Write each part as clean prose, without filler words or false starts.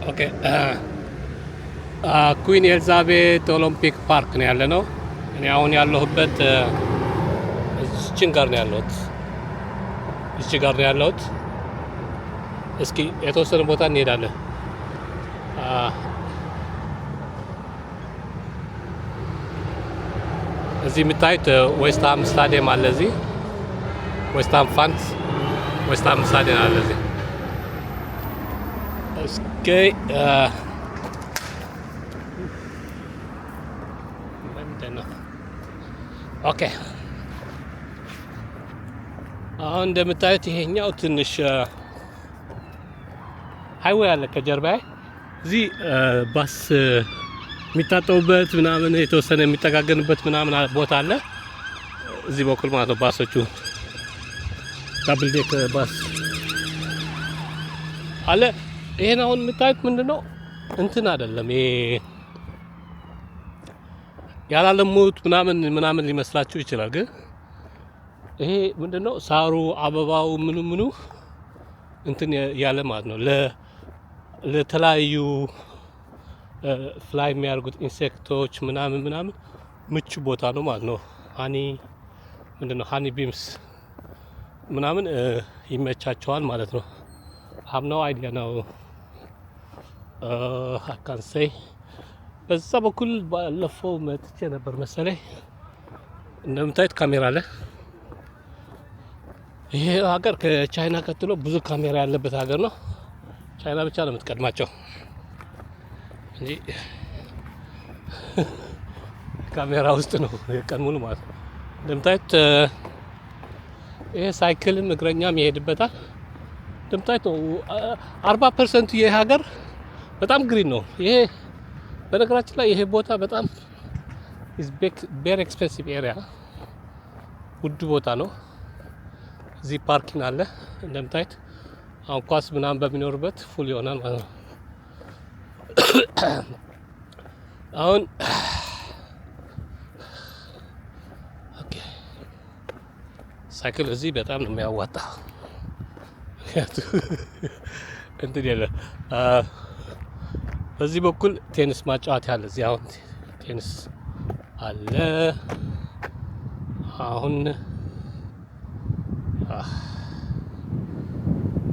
Okay, Queen Elizabeth Olympic Park ነው ያለነው። እኔ አሁን ያለሁበት እዚችን ጋር ነው ያለሁት። እዚች ጋር ነው ያለሁት። እስኪ የተወሰነ ቦታ እንሄዳለን። እዚህ የምታዩት West Ham ስታዲየም አለ። እዚህ West Ham fans West Ham ስታዲየም አለ እዚህ። እስኪ ምንድን ነው? Okay, አሁን እንደምታዩት ይሄኛው ትንሽ highway አለ ከጀርባዬ። እዚህ ባስ የሚታጠቡበት ምናምን፣ የተወሰነ የሚጠጋገንበት ምናምን ቦታ አለ እዚህ በኩል ማለት ነው። ባሶቹ double deck bus አለ። ይሄን አሁን የምታዩት ምንድነው? እንትን አይደለም፣ ይሄ ያላለሙት ምናምን ምናምን ሊመስላችሁ ይችላል። ግን ይሄ ምንድነው? ሳሩ፣ አበባው፣ ምኑ ምኑ እንትን ያለ ማለት ነው። ለተለያዩ fly የሚያደርጉት insect ኦች ምናምን ምናምን ምቹ ቦታ ነው ማለት ነው። Honey ምንድነው honey bees ምናምን ይመቻቸዋል ማለት ነው። Have no idea now I can say። በዛ በኩል ባለፈው መጥቼ ነበር መሰለኝ። እንደምታዩት ካሜራ አለ። ይሄ ሀገር ከቻይና ቀጥሎ ብዙ ካሜራ ያለበት ሀገር ነው። ቻይና ብቻ ነው የምትቀድማቸው እንጂ ካሜራ ውስጥ ነው የቀን ሙሉ ማለት ነው። እንደምታዩት ይሄ ሳይክልም እግረኛም ይሄድበታል። እንደምታዩት ነው፣ 40% ኡ ይሄ ሀገር በጣም green ነው። ይሄ በነገራችን ላይ ይሄ ቦታ በጣም very expensive area፣ ውድ ቦታ ነው። እዚህ parking አለ እንደምታዩት። አሁን ኳስ ምናምን በሚኖርበት full ይሆናል ማለት ነው። አሁን okay፣ ሳይክል እዚህ በጣም ነው የሚያዋጣው። ምክንያቱ እንትን የለ። በዚህ በኩል ቴኒስ ማጫወት ያለ፣ እዚህ አሁን ቴኒስ አለ። አሁን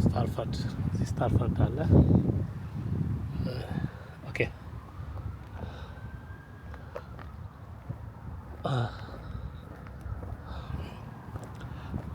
Salford፣ እዚህ Salford አለ። Okay,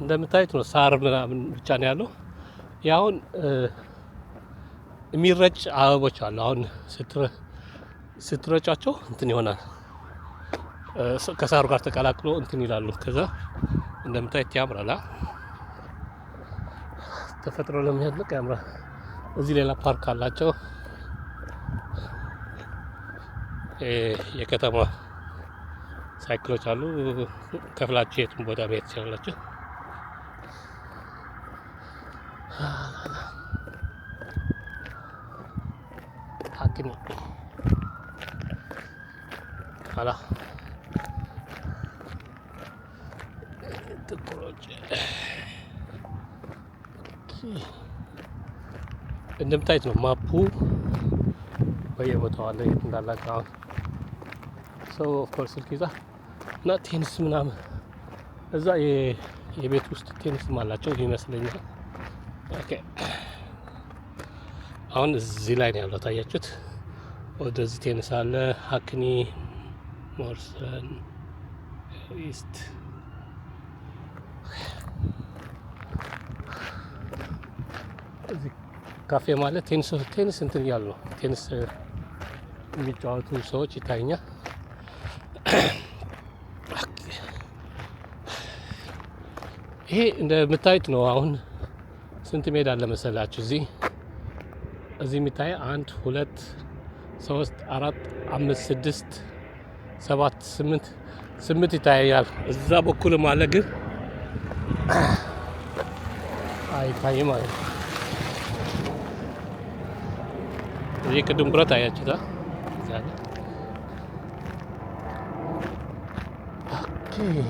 እንደምታዩት ነው፣ ሳር ምናምን ብቻ ነው ያለው። ያሁን የሚረጭ አበቦች አሉ። አሁን ስትረጫቸው እንትን ይሆናል፣ ከሳሩ ጋር ተቀላቅሎ እንትን ይላሉ። ከዛ እንደምታዩት ያምራል። ተፈጥሮ ለሚያድንቅ ያምራል። እዚህ ሌላ ፓርክ አላቸው። የከተማ ሳይክሎች አሉ። ከፍላችሁ የትም ቦታ መሄድ ትችላላችሁ። ሀኪም ኋላ ጥቁሮች እንደምታዩት ነው። Map ኡ በየቦታው አለ የት እንዳላቸው። አሁን ሰው of course ስልክ ይዛ እና ቴኒስ ምናምን እዛ የቤት ውስጥ ቴኒስም አላቸው ይመስለኛል። Okay, አሁን እዚህ ላይ ነው ያለው፣ ታያችሁት። ወደዚህ ቴኒስ አለ። Hackney Morrison East እዚህ ካፌ ማለት ቴኒስ ቴኒስ እንትን እያሉ ነው። ቴኒስ የሚጫወቱ ሰዎች ይታየኛል። ይሄ እንደምታዩት ነው። አሁን ስንት ሜዳ አለ መሰላችሁ? እዚህ የሚታይ አንድ፣ ሁለት፣ ሶስት፣ አራት፣ አምስት፣ ስድስት፣ ሰባት፣ ስምንት፣ ስምንት ይታያል። እዛ በኩልም አለ ግን አይታይም ማለት ነው። እዚህ ቅድም ብረት አያችሁታ? እዛ አለ። Okay,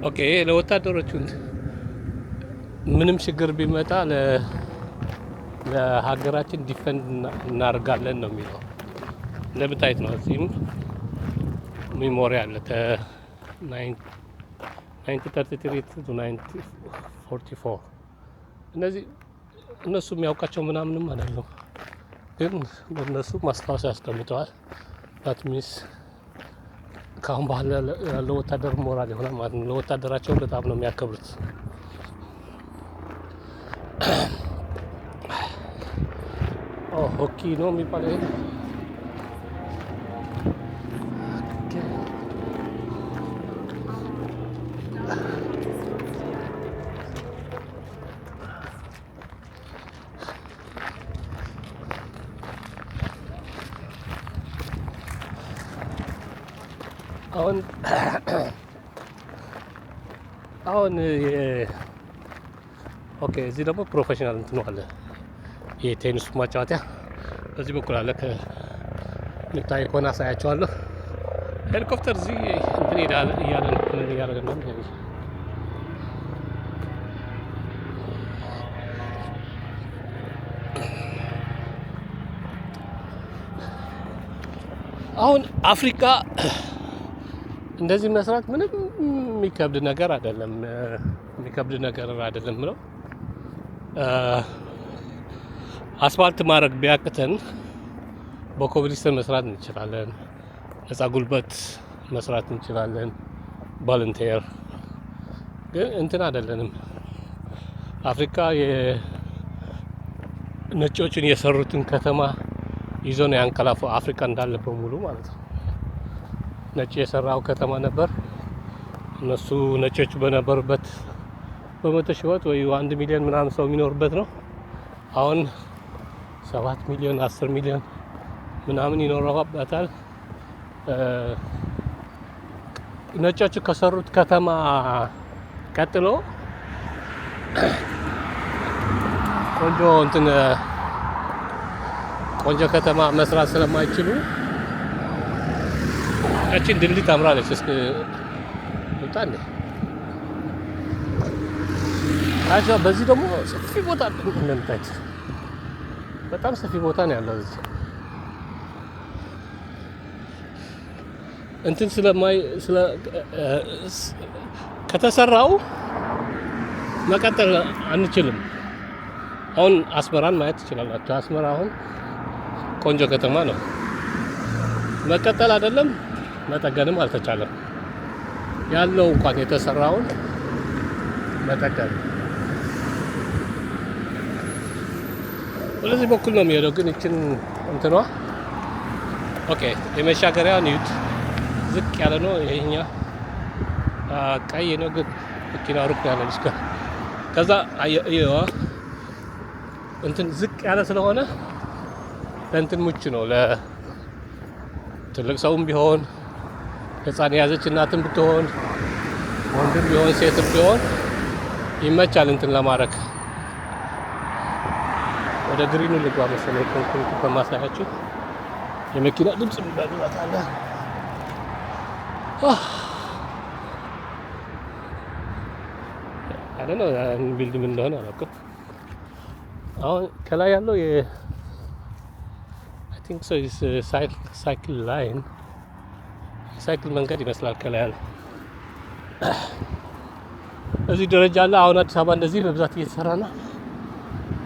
Okay፣ ይሄ ለወታደሮቹ ምንም ችግር ቢመጣ ለሀገራችን defend እናደርጋለን ነው የሚለው። እንደምታዩት ነው። እዚህም memory አለ ከ1933 to 1944። እነዚህ እነሱ የሚያውቃቸው ምናምንም አይደሉም፣ ግን ለእነሱ ማስታወሻ ያስቀምጠዋል። That means ከአሁን በኋላ ያለው ወታደር ሞራል ይሆናል ማለት ነው። ለወታደራቸው በጣም ነው የሚያከብሩት። Hockey ነው የሚባለው ይሄ። አሁን okay፣ እዚህ ደግሞ professional እንትኑ አለ፣ የቴኒሱ ማጫወቲያ በዚህ በኩል አለ። ከሚታይ ከሆነ አሳያቸዋለሁ። ሄሊኮፕተር እዚህ እንትን እያለ ምን እያደረገ እንደሆነ። አሁን አፍሪካ እንደዚህ መስራት ምንም የሚከብድ ነገር አይደለም። የሚከብድ ነገር አይደለም ብለው አስፋልት ማድረግ ቢያቅተን በኮብልስቶን መስራት እንችላለን። ነፃ ጉልበት መስራት እንችላለን። Volunteer ግን እንትን አይደለንም። አፍሪካ የነጮችን የሰሩትን ከተማ ይዞ ነው ያንቀላፈው። አፍሪካ እንዳለ በሙሉ ማለት ነው። ነጭ የሰራው ከተማ ነበር። እነሱ ነጮቹ በነበሩበት በ100 ሺዎች ወይ 1 ሚሊዮን ምናምን ሰው የሚኖርበት ነው። አሁን 7 ሚሊዮን፣ 10 ሚሊዮን ምናምን ይኖረበታል። ነጮቹ ከሰሩት ከተማ ቀጥሎ ቆንጆ እንትን ቆንጆ ከተማ መስራት ስለማይችሉ። ያችን ድልድይ ታምራለች። እስኪ ልውጣ እንዴ? አቻ በዚህ ደግሞ ሰፊ ቦታ እንደምታዩት በጣም ሰፊ ቦታ ነው ያለው እዚህ። እንትን ስለማይ ስለ ከተሰራው መቀጠል አንችልም። አሁን አስመራን ማየት ትችላላችሁ። አስመራ አሁን ቆንጆ ከተማ ነው። መቀጠል አይደለም መጠገንም አልተቻለም። ያለው እንኳን የተሰራውን መጠገን። ወደዚህ በኩል ነው የሚሄደው፣ ግን ይችን እንትኗ okay፣ የመሻገሪያውን እዩት። ዝቅ ያለ ነው። ይሄኛ ቀይ ነው፣ ግን መኪና ሩቅ ያለ ልጅ ከዛ እንትን ዝቅ ያለ ስለሆነ ለእንትን ምቹ ነው። ለትልቅ ሰውም ቢሆን፣ ህፃን የያዘች እናትም ብትሆን፣ ወንድም ቢሆን ሴትም ቢሆን ይመቻል እንትን ለማድረግ። ወደ green ኡ ልግባ መሰለኝ። ኮንክሪቱ ከማሳያችሁ የመኪና ድምፅ በብዛት አለ። I don't know build ምን እንደሆነ አላውቅም። አሁን ከላይ ያለው የ I think so is cycle line፣ የ cycle መንገድ ይመስላል ከላይ ያለው። እዚህ ደረጃ አለ። አሁን አዲስ አበባ እንደዚህ በብዛት እየተሰራ ነው።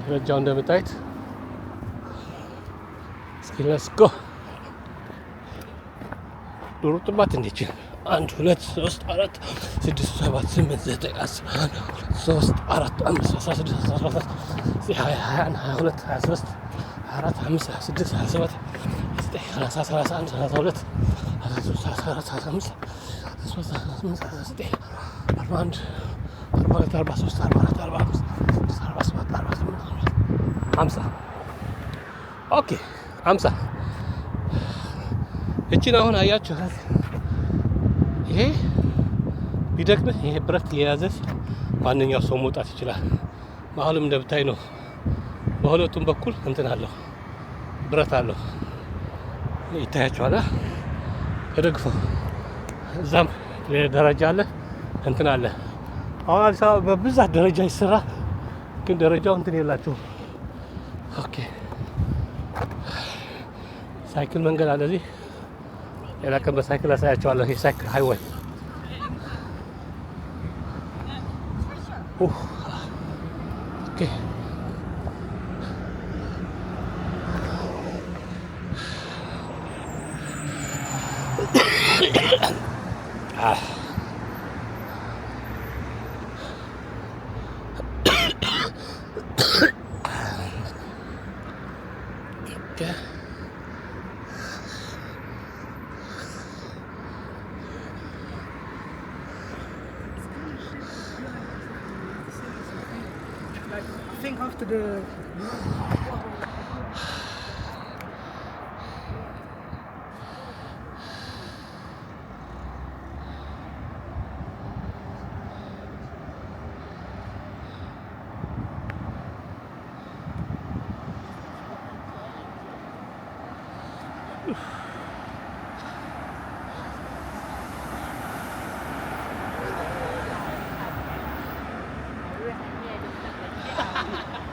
ደረጃው እንደምታዩት። እስኪ let's go። ሩጥባት እንዴች አንድ፣ ሁለት፣ ሶስት፣ አራት፣ ስድስት፣ ሰባት፣ ስምንት፣ ዘጠኝ፣ 10፣ አንድ፣ ሁለት፣ ሶስት፣ አራት፣ አምስት፣ 16፣ 17፣ 20፣ 21፣ 22፣ 23፣ 24፣ 25፣ 26፣ 27፣ 29፣ 30፣ 31፣ 32፣ 33፣ 34፣ 35፣ 37፣ 38፣ 39፣ 41፣ 42፣ 43፣ 44፣ 45፣ 47፣ 48፣ 50። Okay፣ 50። እችን አሁን አያችኋት። ይሄ ቢደክምህ ይሄ ብረት የያዘ ማንኛው ሰው መውጣት ይችላል። መሀሉም እንደምታይ ነው። በሁለቱም በኩል እንትን አለው፣ ብረት አለው። ይታያችኋል። ተደግፎ እዛም ደረጃ አለ። እንትን አለ። አሁን አዲስ አበባ በብዛት ደረጃ ይሰራል፣ ግን ደረጃው እንትን የላቸውም። Okay፣ ሳይክል መንገድ አለ እዚህ። ሌላ ቀን በሳይክል አሳያቸዋለሁ። የሳይክል highway። Okay። Okay. It's kind of shit behind the cities. Like, I think after the